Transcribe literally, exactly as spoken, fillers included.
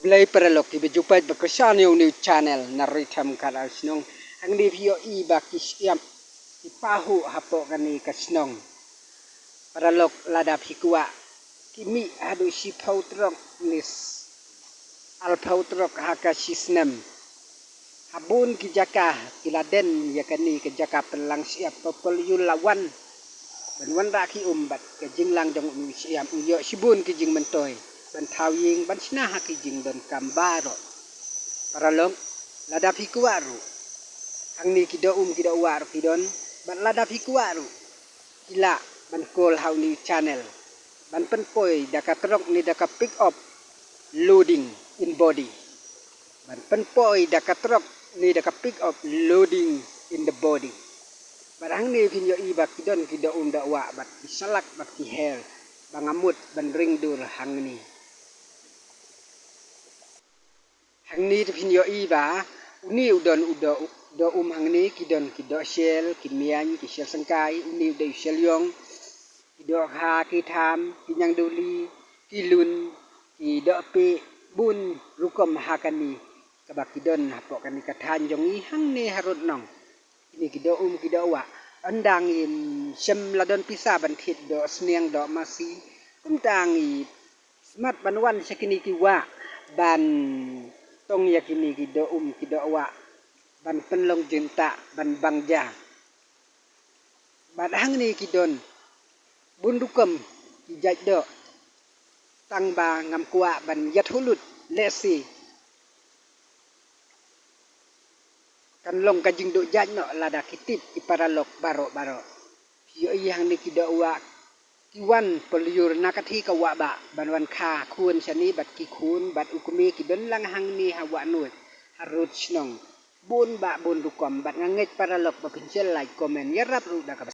Khublei paralok kiba ju peit bad kyrshan ïa u new channel na Rhythm Kara Shnong. Hangne phi ïohi ba ki shyiap ki pahuh hapoh kane ka shnong. Paralok lada phi kwah ki mih haduh shiphew trok ne arphew trok ha ka shi snem. Ha bun ki jaka ki la den ïa kane ka jaka pynlang shyiap, pynpyllur la wan ban wanrah ki um bad ka jinglang jong u shyiap u ïoh shibun ki jingmyntoi ban thaw ïing ban shna ha ki jingdonkam baroh. Paralok lada phi kwah ruh, hangne ki doh um ki doh wah ruh ki don, bad lada phi kwah ruh ki lah ban call ha u new channel ban pynpoi da ka trok ne da ka pick up loading in body. Ban pynpoi da ka trok ne da ka pick up loading in the body. Bad hangne phin ïohi ba ki don ki doh um doh wah bad ki salak bad ki hel ba nga mut ban ring dur hangne. Hangne te phin ïohi ba une u don u doh, doh um hangne ki don ki doh shel, ki miain, ki shel syngkai, une u dei u shel ïong, ki doh kha, ki tham, ki ñiangduli, ki lun, ki doh pih, bun rukom ha kane kaba ki don hapoh kane ka thaiñ jong ngi hangne ha Rutnong. Kine ki doh um ki doh wah, ynda ngim shym la don pisa ban thied doh sniang doh masi, kumta ngi smat ban wan sha kine ki wah ban tong ïa kine ki doh um ki doh wah ban pynlong jingtah ban bang ja. Bad hangne ki don bun rukom ki jait doh, tang ba ngam kwah ban ïathuh lut, lehse kan long ka jingduh jait noh lada ki tip ki paralok baroh baroh. Phi ïohi hangne ki doh wah ki wan pynlur na katei ka wah bah ban wan kha khun shane bad ki khun bad u kmie ki don lang hangne ha Wahnoid ha Rut Shnong. Bun bah bun rukom bad nga ngeit paralok ba phin share, like, comment, ïarap ruh da ka